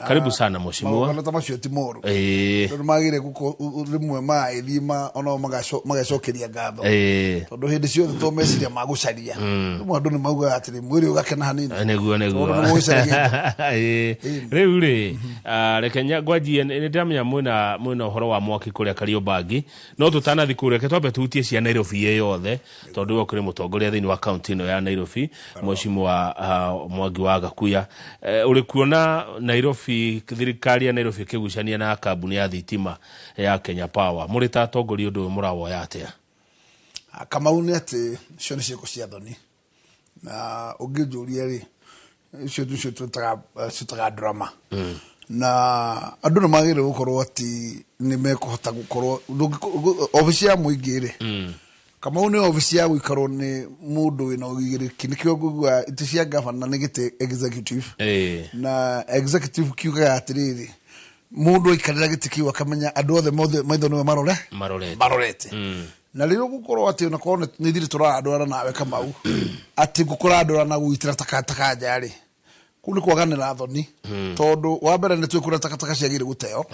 Karibu sana mheshimiwa. Magongona ta macio ti moru. Tondũ magĩrĩire rĩmwe magĩthiĩ onao magecokeria ngatho. Tondũ hĩndĩ ciothe to meciria ma gũcaria. Rĩmwe andũ nĩ maugaga atĩrĩ, mwĩrĩ ũgakena hanini. Nĩguo. Tondũ nĩ mũgũcaragia. Rĩu rĩ, reke ngwanjie, nĩ ndĩramenya mwĩna ũhoro wa mwaki kũrĩa Kariobangi, no tũtanathi kũu reke twambe tuhutie cia Nairobi ĩ yothe, tondũ we ũkĩrĩ mũtongoria thĩinĩ wa kaunti ĩno ya Nairobi, Mheshimiwa Mwangi wa Gakuya. Ũrĩ kuona Nairobi, thirikari ya Nairobi ĩkĩgucania na kambuni ya thitima ya Kenya Power, mũrĩ ta atongoria ũndũ ũyũ mũrawoya atĩa? Kamau, nĩ atĩ icio nĩ ciĩko cia thoni, na ũngĩnjũria rĩ, icio nĩcio twĩtaga drama, na andũ nĩ magĩrĩire gũkorwo atĩ nĩ mekũhota gũkorwo obici ya mũingĩ rĩ, Kamau, nĩ obici ya gũikarwo nĩ mũndũ wĩna ũigĩrĩrĩki. Nĩkĩo ngũigua itĩ cia gavana nĩ gĩtĩ executive, na executive kiugaga atĩrĩrĩ, mũndũ aikarĩra gĩtĩ kĩu akamenya andũ othe mothe maitho nĩwe marore marorete. Marorete. Na rĩrĩa ũgũkorwo atĩ onakorwo nĩ thirĩ tũrandwara nawe Kamau, atĩ ngũkũrandwara na gũitĩra takataka nja rĩ, kũu nĩ kwaganĩra thoni, tondũ wa mbere nĩ twĩ kũrĩa takataka ciagĩrĩire gũteo.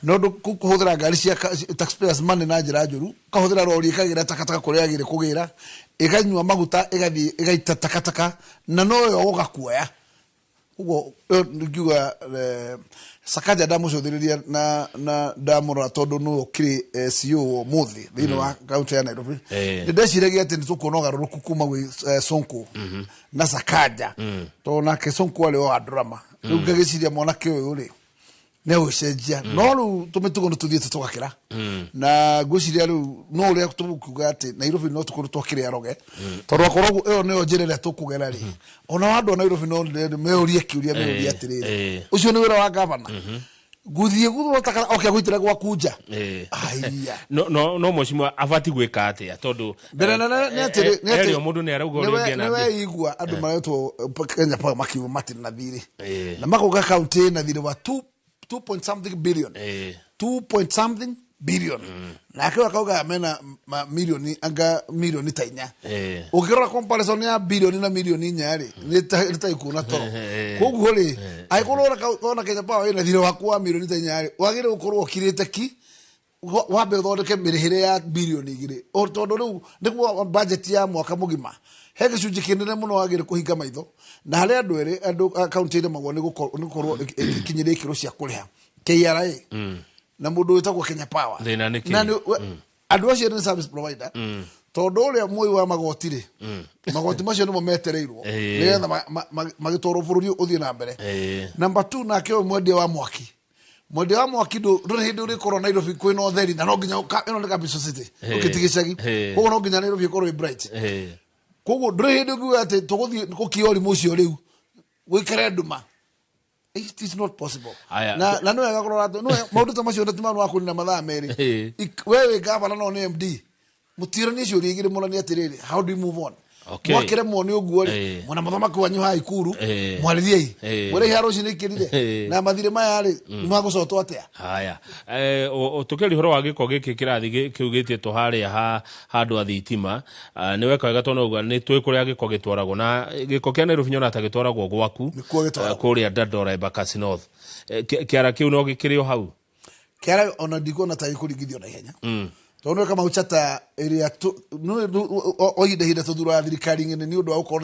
No ndũ kũhũthĩra ngari cia taxpayers money na njĩra njũru, ũkahũthĩra rori ĩkagĩra takataka kũrĩa yagĩrĩire kũgĩra, ĩkanyua maguta, ĩgathiĩ ĩgaita takataka, na noyo ũgoka kuoya ũguo. Ĩyo ingiuga Sakaja ndamũcũthĩrĩria na ndamũrora, tondũ nĩwe ũkĩrĩ CEO ũmũthĩ thĩinĩ wa kaunti ya Nairobi. Nĩ ndeciragia atĩ nĩ tũkuona ũgarũrũku kuma gwĩ Sonko na Sakaja, tondũ nake Sonko arĩ o wa drama. Rĩu ngagĩciria mwanake ũyũ rĩ, nĩ agũcenjia, no rĩu tũmĩtugo nĩ tũthiĩte tũgakĩra, na ngwĩciria rĩu no ũrĩa tũgũkiuga atĩ Nairobi no tũkorwo twakĩrĩ aroge, tondũ akorwo ĩyo nĩyo njĩra ĩrĩa tũkũgera rĩ, ona andũ a Nairobi no meũrie kĩũria, meũrie atĩrĩrĩ, ũcio nĩ wĩra wa gavana gũthiĩ gũthura taka oke gũitĩra gwaku nja? Aiya. No mheshimiwa abati gwĩka atĩa, tondũ Mbere nene nĩ atĩrĩ, nĩ atĩ erĩ o mũndũ nĩ arauga ũrĩa ũngĩ nĩ ena weigua andũ maretwo Kenya Power makiuga matirĩ na thirĩ, na makauga kaunti ĩna thirĩ wa 2 point something billion, 2 point something billion, nake ũyũ akauga mena milioni anga milioni ta 4. Ũngĩrora comparison ya bilioni na milioni 4 rĩ, nĩ ta ikuona toro. Koguo rĩ, angĩkorwo wona Kenya Power ĩna thirĩ waku wa milioni ta 4 rĩ, wagĩrĩire gũkorwo ũkirĩte ki, wambe ũthondeke mĩrĩhĩre ya bilioni 2, O tondũ rĩu nĩguo budget ya mwaka mũgima, he gĩcunjĩ kĩnene mũno wagĩrĩire kũhinga maitho. Na harĩ andũ erĩ, andũ kaunti ĩremagwo nĩ gũkorwo ĩkinyĩria ikĩro cia kũrĩha KRA na mũndũ wĩtagwo Kenya Power. Thĩna nĩ kĩĩ? Na andũ acio nĩ service provider, tondũ ũrĩa mũi wa magoti rĩ, magoti macio nĩmo metereirwo nĩgetha magĩtwarwo bũrũri ũthiĩ na mbere. Number two, nake ũyũ mwendia wa mwaki, mwendia wa mwaki ndũrĩ hĩndĩ ũrĩkorwo Nairobi kwĩna ũtheri, na no nginya ĩno nĩ capital city, ũkĩti gĩcagi. Koguo no nginya Nairobi ĩkorwo ĩ bright. Koguo ndũrĩ hĩndĩ ũngiuga atĩ tũgũthiĩ gũkia ũrimũ ũcio rĩu gũikare nduma. It is not possible. Aya. Na nĩ wega kũrora atĩ maũndũ ta macio ti maũndũ ma kũnina mathaa 2. We wĩ gavana no nĩ MD, mũtiũranie ciũria 2, mũranie atĩrĩrĩ, how do you move on? Mwakĩremwo nĩ ũguo rĩ, mwena mũthamaki wanyu haha Ikuru, mwarĩriei, mwĩre iharo ici nĩ ikĩrire na mathirĩ maya rĩ, nĩ magũcotwo atĩa? Haya, tũkĩaria ũhoro wa gĩko gĩkĩ kĩrathi kĩu gĩtĩtwo harĩa ha handũ a thitima, nĩ weka wega tondũ ũguo nĩ tũĩ kũrĩa gĩko gĩtwaragwo, na gĩko kĩa Nairobi nyona ta gĩtwaragwo gwaku. Nĩkuo gĩtwaragwo. Kũrĩa Dandora, Embakasi North. Kĩara kĩu no gĩkĩrĩ o hau? Kĩara ona ndikuona ta gĩkũringithio na ihenya, tondũ nĩ Kamau chata ĩrĩa o ihinda ihinda tũthuraga thirikari ng'ene nĩ ũndũ wa gũkorwo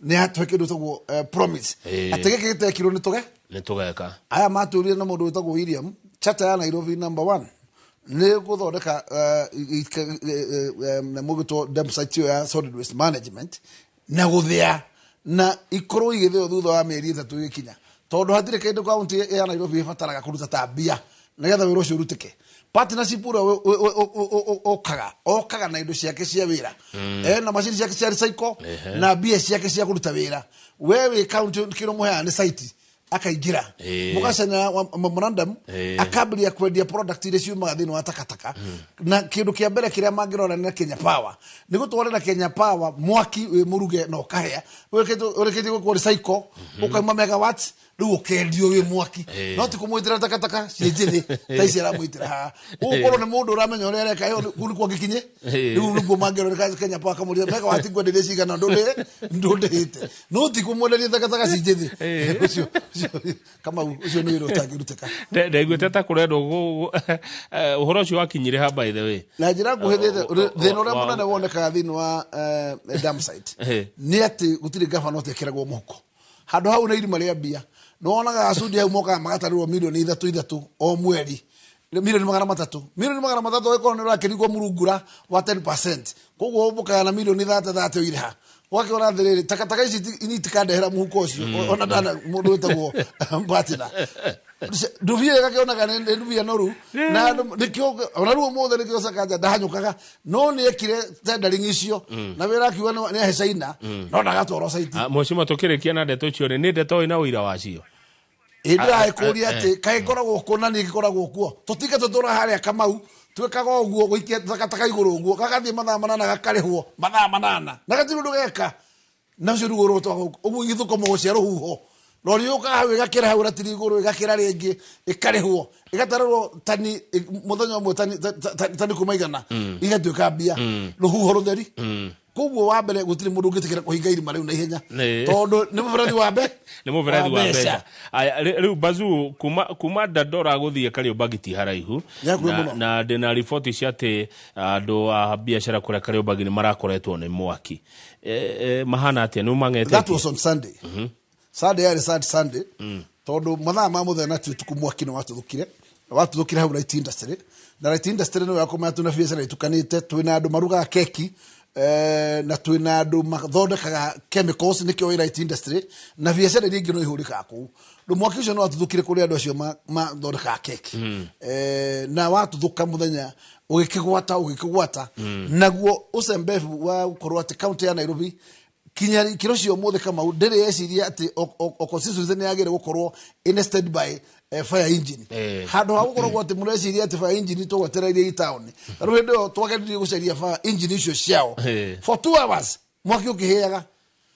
nĩ yatũhe kĩndũ tũguo promise atĩ gĩkĩ gĩtekirwo nĩ tũge nĩ tũgeka. Aya matũrire na mũndũ wĩtagwo William, chata ya Nairobi number one nĩ gũthondeka mũgĩtwo dump site ĩyo ya solid waste management na gũthĩa, na ikorwo igĩthĩo thutha wa mĩeri 3 igĩkinya, tondũ hatirĩ kĩndũ kaunti ya Nairobi ĩbataraga kũruta ta mbia nĩgetha wĩra ũcio ũrutĩke. Partnership ũrĩa ũkaga okaga na indo ciake cia wĩra, ena macini ciake cia recycle na mbia ciake cia kũruta wĩra. We wĩ kaunti, kĩrĩa mũheaga nĩ site, akaingĩra, mũgacanya memorandum, akambĩrĩria kwendia product iria ciumaga thĩinĩ wa takataka. Na kĩndũ kĩa mbere kĩrĩa mangĩrora na Kenya Power nĩ gũtwarĩra Kenya Power mwaki wĩ mũruge na ũkahĩa, ũrĩkĩtie gwĩkwo recycle, ũkauma megawatts. Rĩu ũkendio wĩ mwaki, no ti kũmwĩtĩra takataka ciĩ njĩthĩ ta ici aramwĩtĩra haha. Ũgũkorwo nĩ mũndũ ũramenya ũrĩa areka ĩyo kũu nĩkuo angĩkinye. Rĩu nĩkuo mangĩroreka Kenya Power kamũria megawati ngwenderie cigana ndũndĩhĩte, no ti kũmwenderia takataka ci njĩthĩ. Ũcio Kamau, ũcio nĩ wĩra ũtangĩrutĩka. Ndaiguĩte ta kũrendwo ũhoro ũcio wakinyire ha, by the way? Na njĩra nguhĩ, thĩna ũrĩa mũnene wonekaga thĩinĩ wa dam site nĩ atĩ gũtirĩ gavana ũtekĩragwo mũhuko handũ hau na irima rĩa mbia. Nĩ wonaga gacundi hau mokaga magatarĩrwo 3 million 3 o mweri, 3 million, 300 million, ũgĩkorwo nĩ ũrakĩringwo murungura wa 10%. Koguo ũmũkaga na 30 million ũirĩha, ũgakĩona atĩrĩrĩ, takataka ici ini itikandehera mũhuko ũcio. Ona ndana mũndũ wĩtagwo Mbatina ndubia ĩgakĩoneka nĩ ndubia noru na nĩkĩo ona rĩu ũmũthĩ nĩkĩo Sakaja ndahanyũkaga, no nĩ ekire tendering icio na wĩra akiuga nĩ ahe China no ndagatwarwo site. Ah, mheshimiwa, tũkĩrĩkia na ndeto icio rĩ, nĩ ndeto ĩna ũira wacio? Ĩ ndĩragĩkũria atĩ kaĩ ngoragwo kuo na niĩ ngĩkoragwo kuo, tũtinga tũtũra harĩa Kamau twĩkaga ũguo gũikia takataka igũrũ ũguo, gagathiĩ mathaa 8, gakarĩhwo mathaa 8 na gatirĩ ũndũ geka. Na ũcio nĩguo ũrotwaga ũguo ithũkũmagwo cia rũhuho, rori yũkaga hau ĩgakĩra hau ratiri igũrũ, ĩgakĩra rĩngĩ, ĩkarĩhwo, ĩgatarĩrwo tani mũthenya ũmwe, tani tani kuma 100 igatuĩka mbia, rũhuho rũtheri. Koguo wa mbere gũtirĩ mũndũ ũngĩtĩkĩra kũhinga irima rĩu na ihenya tondũ nĩ mũberethi wa mbe Nĩ mũberethi wa mbeca. Aya, rĩu bazu kuma Dandora gũthiĩ Kariobangi ti haraihu. Nĩ hakuhĩ mũno. Na ndĩna riboti cia atĩ andũ a biacara kũrĩa Kariobangi nĩ marakoretwo nĩ mwaki. Mahana atĩa? Nĩ ũmang'etetie? That was on Sunday. Sunday yarĩ sad Sunday tondũ mathaa ma mũthenya na ti ũtukũ mwaki nĩ watuthũkire. Watuthũkire hau Light Industry, na Light Industry nĩ wega kũmenya twĩna biacara itukanĩte. Twĩna andũ marugaga keki na twĩna andũ mathondekaga chemicals, nĩkĩo wĩ Light Industry, na biacara iria ingĩ no ihũrĩkaga kũu. Rĩu mwaki ũcio nĩ watuthũkire kũrĩ andũ acio mathondekaga keki na watuthũka mũthenya ũgĩkĩgwata ũgĩkĩgwata, naguo ũcembebu wa gũkorwo atĩ kaunti ya Nairobi kinya ikĩro cia ũmũthĩ, Kamau, ndĩrĩ yeciria atĩ o constituency nĩ yagĩrĩire gũkorwo in standby fire engine. Handũ ha gũkoragwo atĩ mũreciria atĩ fire engine tũgwetereirie i town, rĩu hĩndĩ ĩyo twageririe gũcaria fire engine icio ciao for 2 hours, mwaki ũkĩhĩaga.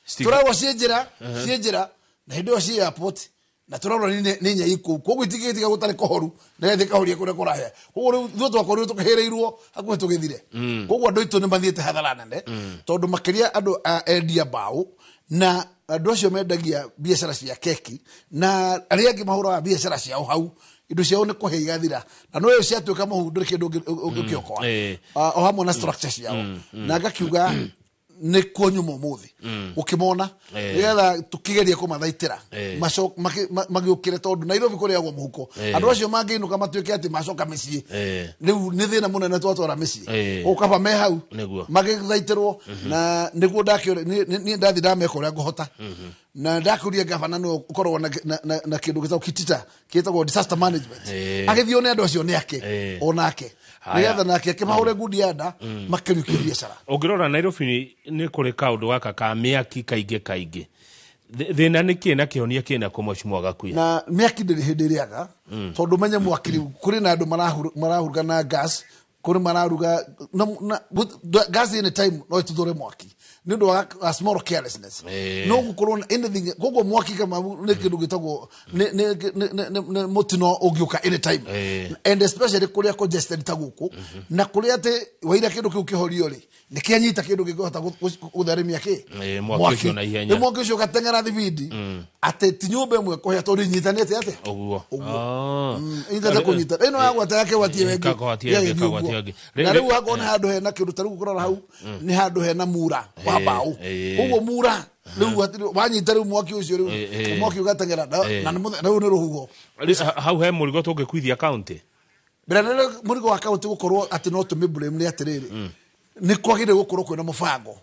Tũrerwo ciĩ njĩra, ciĩ njĩra, na hĩndĩ ĩyo ciĩ airport, na tũrerwo nĩ nyai kũu, koguo itingĩgĩtiga gũtarĩ kũhoru nĩgetha ikahoria kũrĩa kũrahĩa. Koguo rĩu ithuĩ twakorirwo tũkĩhĩrĩirwo hakuhĩ tũgĩthire. Koguo andũ aitũ nĩ mathiĩte hathara nene, tondũ makĩria andũ a endia mbaũ na andũ acio mendagia biacara cia keki na arĩa angĩ mahũraga biacara ciao hau, indo ciao nĩ kũhĩa igathira, na no ciatuĩka mũhu ndũrĩ kĩndũ ũngĩkĩokoa. O hamwe na structure ciao, na ngakiuga nĩ kuo nyuma ũmũthĩ gũkĩmona nĩgetha tũkĩgerie kũmathaitĩra magĩũkĩre, tondũ Nairobi kũrĩagwo mũhuko. Andũ acio mangĩinũka matuĩke atĩ macoka mĩciĩ, rĩu nĩ thĩna mũnene twatwara mĩciĩ. Ũkaba me hau magĩthaitĩrwo, na nĩguo ndakĩũria niĩ ndathi ndameka ũrĩa ngũhota, na ndakũria gavana nĩwe ũkoragwo na kĩndũ gĩtagwo kitita gĩtagwo disaster management, agĩthiĩ one andũ acio nĩ ake onake nĩgetha nake akĩmahũre ngundi ya nda makĩriũkie biacara. Ũngĩrora Nairobi nĩ kũrĩ kaũndũ gaka ka mĩaki kaingĩ kaingĩ. Thĩna nĩ kĩ na kĩhonia kĩna kũ, mheshimiwa Gakuya? Na mĩaki ndĩrĩ hĩndĩ ĩrĩaga, tondũ menye mwaki rĩu kũrĩ na andũ marahuruga na gas, kũrĩ mararuga na gas anytime no ĩtuthũre mwaki nĩ ũndũ wa a small carelessness. No gũkorwo na anything. Koguo mwaki kama nĩ kĩndũ gĩtagwo nĩ mũtino ũngĩũka anytime and especially kũrĩa congested ta gũkũ, na kũrĩa atĩ waira kĩndũ kĩu kĩhorio rĩ, nĩ kĩanyita kĩndũ gĩkĩhota gũtheremia kĩ Mwaki ũcio na ihenya. Rĩu mwaki ũcio ũgateng'era thibindi atĩ ti nyũmba ĩmwe kũhĩa, tondũ inyitanĩte atĩa. Ũguo. Ũguo. Inyitĩte kũnyita ĩno yagwata yakĩgwatie wengĩ, Ĩkagwatia ĩngĩ, ĩgagĩthiĩ ĩkagwatia ũguo. ĩngĩ. Na rĩu hakorwo nĩ handũ hena kĩndũ ta rĩu kũrora hau nĩ handũ hena mura wa mbaũ, koguo mura rĩu wanyita rĩu mwaki ũcio rĩu mwaki ũgateng'era na rĩu nĩ rũhuho. Hau he mũrigo tũngĩkuithia kaunti? Mbere nene mũrigo wa kaunti gũkorwo atĩ no tũmĩ blame nĩ atĩrĩrĩ, nĩ kwagĩrĩire gũkorwo kwĩna mũbango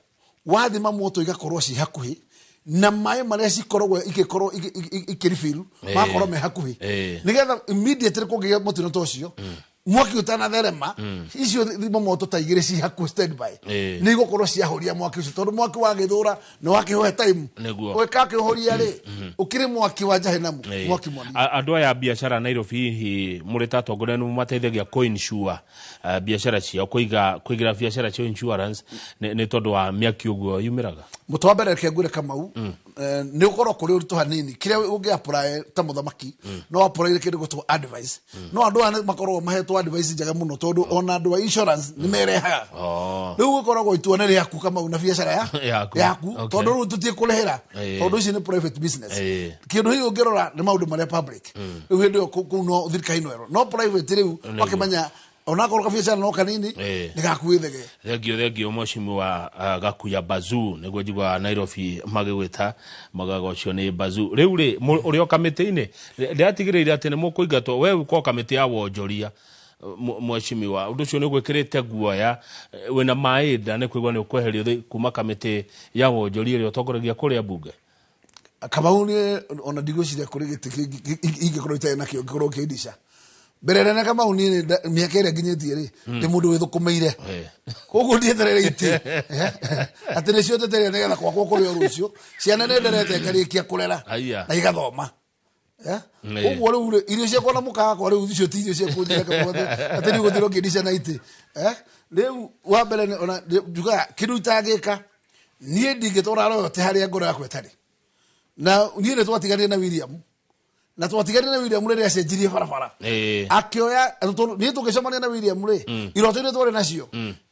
wa thima moto igakorwo ci hakuhĩ na maĩ marĩa cikoragwo igĩkorwo ikĩrefill magakorwo me hakuhĩ nĩgetha immediately kũngĩgĩa mũtino ta ũcio, mwaki ũtanatherema, icio thima moto ta igĩrĩ ci hakuhĩ standby nĩ igũkorwo ciahoria mwaki ũcio, tondũ mwaki wagĩthũra nĩ wakĩhoe time. Ũgĩkakĩhoria rĩ, ũkĩrĩ mwaki wa jahanamu, mwaki mwani. Andũ aya a biacara Nairobi, hihi mũrĩ ta atongoria nĩ mateithagia kũ-insure biacara ciao, kũiga kũigĩra biacara ciao insurance nĩ tondũ wa mĩaki ũguo yumĩraga? Mũtĩ wa mbere, reke ngwĩre Kamau, Nĩ ũkorwo kũrĩ ũritũ hanini kĩrĩa ũngĩ apply ta mũthamaki, no apply kĩndũ gĩtwo advice. No andũ aya nĩ makoragwo mahetwo advice njega mũno, tondũ ona andũ a insurance nĩ merehaga. Rĩu gũkoragwo itua nĩ rĩaku, Kamau, na biacara ya Yaku. yaku, tondũ rĩu tũtiĩ kũrĩhĩra, tondũ ici nĩ private business. Kĩndũ hihi ũngĩrora nĩ maũndũ marĩa public. Rĩu hĩndĩ ĩyo kũu no thirikari no ĩro, no private rĩu wakĩmenya onakorwo kabiacara no kanini, nĩ gakuĩthege. Thengio, thengio, mheshimiwa Gakuya Bazuu, nĩguo njiguaga Nairobi magĩgwĩta magaga ũcio nĩ Bazuu. Rĩu rĩ, ũrĩ o kamĩtĩ-inĩ, ndĩratigĩrĩire atĩ nĩ mũkũingatwo, we ũkorwo kamĩtĩ ya wonjoria. Mheshimiwa, ũndũ ũcio nĩ ũgwĩkĩrĩte guoya? Wĩna maĩ nda nĩ kũigua nĩ ũkweherio kuma kamĩtĩ ya wonjoria ĩrĩa ũtongoragia kũrĩa mbunge? Kamau, nĩ ona ndigwĩciria kũrĩ gĩtĩ kĩngĩ ingĩkorwo itarĩ nakĩo ngĩkorwo ngĩndica mbere nene. Kamau, niĩ mĩaka ĩrĩa nginyĩtie rĩ, ndĩ mũndũ wĩthũkũmĩire, koguo ndieterere itĩ atĩ nĩcio njeterere nĩgetha gwakwa kũrĩ o rũciũ. Ciana nĩ nderete ngarĩkia kũrera na igathoma. Koguo rĩu rĩ, irio ciakwa na mũka wakwa rĩu icio ti irio cia kũnjĩra kamau atĩ nĩ ũgũthira ũkĩndica na itĩ. Rĩu wa mbere nĩ ona njugaga kĩndũ itangĩka niĩ, ndingĩtwara royalty harĩa ngoro yakwa ĩtarĩ. Na niĩ nĩ twatiganire na William, na twatiganire na William rĩrĩa acenjirie barabara, akĩoya tondũ niĩ tũgĩcemania na William rĩ, iroto iria twarĩ nacio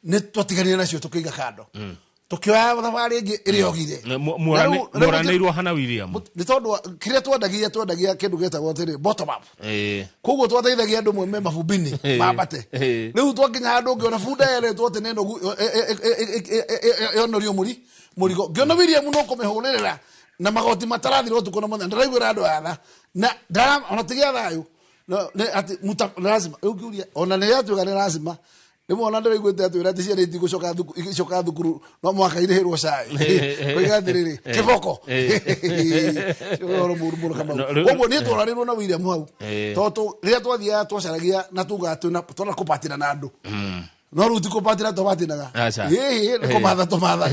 nĩ twatiganire nacio, tũkĩiga kando, tũkĩoya thabarĩ ĩngĩ ĩrĩa ogire. Mũranĩirwo hana William? Nĩ tondũ kĩrĩa twendagia kĩndũ gĩtagwo atĩrĩ bottom up. Koguo twateithagia andũ mwe me mabumbini mambate. Rĩu twakinya handũ ngĩona bunda yeretwo atĩ nĩ nogu yonorio mũri mũrigo, ngĩona William no kũmĩhũrĩrĩra na magoti matarathira ũtukũ na mũthenya, ndĩraiguĩra andũ aya tha na ona tigĩa thayũ. No, nĩ atĩ lazima rĩu ngĩũria ona nĩ yatuĩka nĩ lazima rĩmwe ona ndĩraiguĩte atwĩra atĩ ciana itigũcoka thukuru, igicoka thukuru no mũhaka irĩhĩrwo cai. Koiga atĩrĩrĩ, kĩboko ũhoro mũru mũno, Kamau. No, rĩu- Koguo niĩ twararĩrwo na William hau, tondũ rĩrĩa twathiaga twacaragia na tugaga twĩna twona kũbatĩra na andũ, no rĩu ti kũbatĩra tũbatĩnaga. Aca. Ĩĩ, nĩ kũmatha tũmathaga.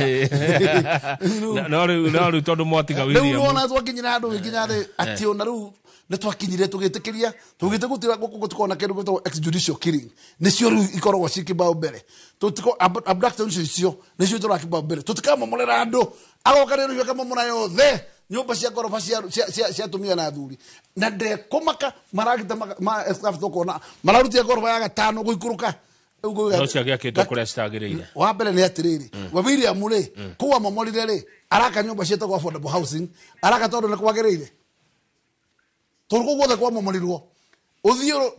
No rĩu tondũ mwatiga Rĩu William nĩwona twakinyire handũ gĩkinya thĩ atĩ ona rĩu nĩ twakinyire tũgĩtĩkĩria tũgĩte gũtira gũkũ gũtikorwo na kĩndũ gĩtagwo extrajudicial killing, nĩcio rĩu ikoragwo ci kĩbao mbere. Tũtiko abduction icio nĩcio tũrakĩbao mbere, tũtikamomorera andũ agoka rĩu akamomora yothe nyũmba cia ngoroba cia atumia na athuri, na ndekũmaka maragita ma staff tũkona mararutia ngoroba ya gatano gũikũrũka. Rĩu ngũiga No ciagĩakĩtwo kũrĩa citagĩrĩire. Wa mbere nĩ atĩrĩrĩ, we William rĩ, kũu amomorire rĩ, araka nyũmba ciĩtagwo affordable housing, araka tondũ nĩ kwagĩrĩire, tondũ kũu guothe kwamomorirwo ũthiĩ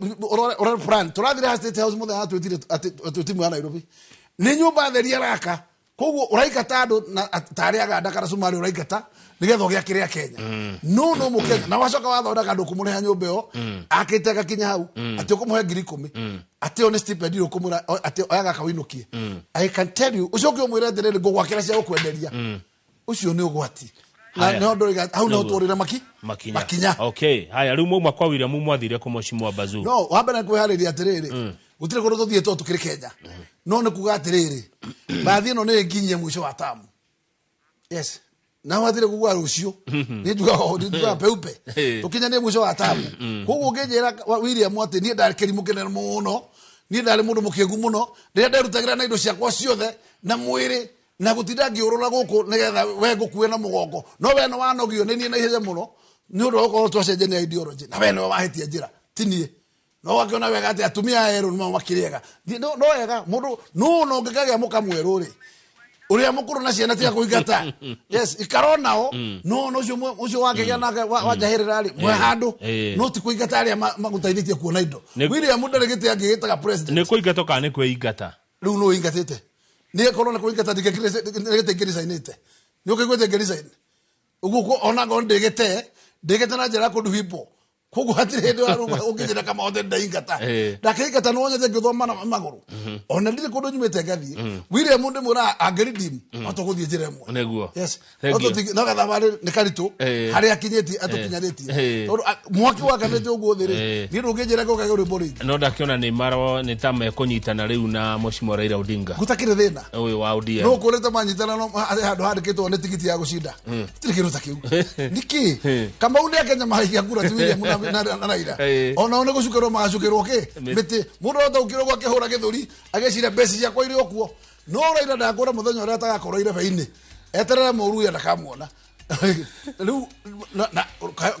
ũrore plan. Tũrathire ha State House mũthenya atwĩtire atĩ timu ya Nairobi nĩ nyũmba theri araka. Koguo ũraingata andũ na tarĩ Aganda kana Somali ũraingata nĩgetha ũgĩakĩre Kenya, no mũkenya na wacoka wathondeka andũ kũmũrĩha nyũmba ĩyo akĩte agakinya hau atĩ ũkũmũhe 10,000, atĩ ĩyo nĩ stipend ĩrĩa ũkũmwĩra atĩ oya gaka wĩinũkie. I can tell you, ũcoke ũmwĩre atĩrĩrĩ, ngũgwakĩra cia gũkwenderia, ũcio nĩ ũgwati na Haya. nĩho ndũrĩga hau nĩho Nĩguo. tũrĩre maki makinya. Makinya. Okay, haya, rĩu mwauma kwa William mwathire kũ, mheshimiwa Bazuu? No wa mbere nĩ kwĩharĩria atĩrĩrĩ, gũtirĩ kũndũ tũthiĩte o tũkĩrĩ Kenya, no nĩ kuga atĩrĩrĩ, bathi ĩno nĩ ĩnginyie mũico wa tamu. Yes, na hatirĩ kuga rũciũ, nĩ njugaga peupe tũkinyanie mũico wa tamu. Koguo ũngĩnjĩra William atĩ niĩ ndarĩ kĩrimũ kĩnene mũno, niĩ ndarĩ mũndũ mũkĩgu mũno rĩrĩa nderutagĩra na indo ciakwa ciothe na mwĩrĩ na gũtinda ngĩũrũra gũkũ nĩgetha we ngũkue na mũgongo, no we nĩ wanogio nĩ niĩ na ihenya mũno nĩ ũndũ wa gũkorwo twacenjania ideology, na we nĩwe wahĩtia njĩra ti niĩ. No wakĩona wega atĩ atumia aya erũ nĩmo makĩrĩega. No wega mũndũ no no ũngĩkagĩa mũka mwerũ rĩ, ũrĩa mũkũrũ na ciana tiga kũingata, yes, ikara nao, no ũcio ũcio wakĩgĩa nake wanjahĩrĩra rĩ, mwe handũ, no ti kũingata arĩa magũteithĩtie kuona indo. William ndarĩ gĩtĩ angĩgĩtaga president. Nĩ kũingatwo kana nĩ kwĩingata? Rĩu no ũingatĩte nĩ korwo nĩ kũingata ndingĩgĩte ngĩricainĩte nĩ ũkĩiguĩte ngĩricain ũguo ona ngorwo ndĩgĩte na njĩra ya kũnduhimbo. Koguo hatirĩ hĩndĩ ũngĩnjĩra kama othe ndaingata. Ndakĩingata nĩ wonyete ngĩthoma na magũrũ, ona ndirĩ kũndũ nyumĩte ngathiĩ. William ndĩmwĩra angĩridim no tũgũthiĩ njĩra ĩmwe. Nĩguo. Yes. Thank you. No gathabarĩ nĩ karitũ harĩa akinyĩtie atũkinyanĩtie, tondũ mwaki wakanĩte ũguo thĩ rĩ, niĩ ndũngĩnjĩra ngũkage rwĩmbo rĩngĩ. No ndakĩona nĩ maro nĩ ta mekũnyitana rĩu na mheshimiwa Raila Odinga gũtakĩrĩ thĩna. Ũyũ wa ODM. No kũrĩte manyitana no harĩ handũ handĩkĩtwo nĩ tigiti ya gũcinda, gũtirĩ kĩndũ ta kĩu. Nĩkĩ Kamau nĩ Akenya maraikia kura ti William na Raila? Onao nĩ gũcukĩrwo magacukĩrwo kĩ mĩtĩ, mũndũ ataũkĩrwo gwake hũra gĩthũri agĩciria mbeca ciakwa irĩ o kuo. No Raila ndakũra mũthenya ũrĩa atagakorwo irebe-inĩ, eterere mũruya ndakamuona. Rĩu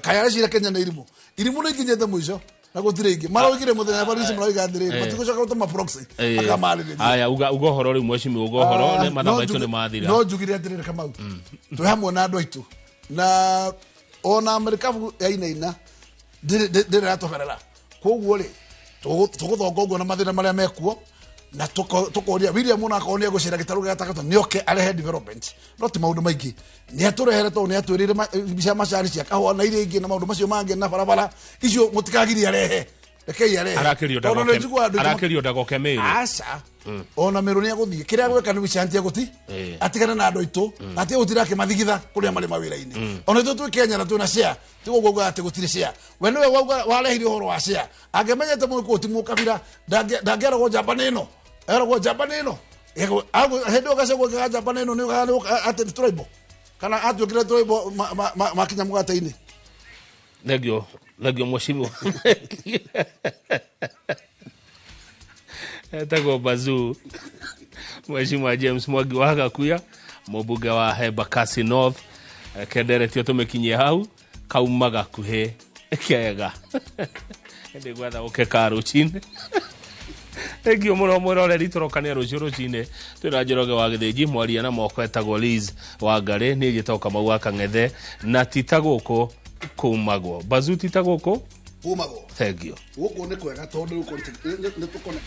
kaya areciria Kenya nĩ irimũ. Irimũ nĩ ikinyĩte mũico na gũtirĩ ingĩ. Maroigire mũthenya barici maroiga atĩrĩrĩ, matigũcoka gũtũma proxy makamarĩrĩria. Aya, uga ũhoro rĩu, mheshimiwa, uga ũhoro. Nĩ mathaa maitũ nĩ mathira. No njugire atĩrĩrĩ, Kamau, twĩ hamwe na andũ aitũ na ona merikabu yainaina ndĩrĩ ratũberera. Koguo rĩ, tũgũthonga ũguo na mathĩna marĩa mekuo na tũkoria William, ona akorwo nĩ egũcera gĩtarũ gĩa gatagatĩ, nĩ oke arehe development, no ti maũndũ maingĩ nĩ atũrehere, tondũ nĩ atwĩrĩire cia macani, cia kahũa na iria ingĩ na maũndũ macio mangĩ na barabara icio. Mũtikagirie arehe, rekei arehe. Arakĩrio. Tondũ nĩ njiguaga andũ aingĩ. Arakĩrio ndagoke Mĩrũ. Aca, ona Mĩrũ nĩ agũthiĩ. Kĩrĩa agwĩka nĩ gũcantia gũti atigane na andũ aitũ na atige gũtinda akĩmathigitha kũrĩa marĩ mawĩra-inĩ. Ona ithuĩ twĩ Kenya na twĩna share, ti ũguo ugaga atĩ gũtirĩ share. We nĩwe wauga warehire ũhoro wa share. Angĩmenyete mũgĩkũyũ ti mũkabira, ndangĩeragwo njamba nĩ ĩno, eragwo njamba nĩ ĩno. Hĩndĩ ĩyo Gachagua augaga njamba nĩ ĩno, nĩ ugaga atĩ nĩ tribal kana atuĩkire tribal makinya mũgate-inĩ. Thengio, thengio, mheshimiwa. Etagwo Bazuu, Mheshimiwa James Mwangi wa Gakuya, mũmbunge wa Embakasi North. Kenderetio tũmĩkinyie hau kauma gakuhĩ kega ndĩ gwetha ũke ka rũcinĩ. Thengio mũno mwĩroreri, tũrokania rũciũ rũcinĩ twĩna Njoroge wa Gĩthĩnji, mwaria na moko etagwo Liz Wangarĩ. Niĩ njĩtagwo Kamau wa Kang'ethe, na ti ta gũkũ kumagwo. Bazu, ti ta gũkũ Kumagwo. Thengio. Gũkũ nĩ kwega tondũ nĩ tũkone.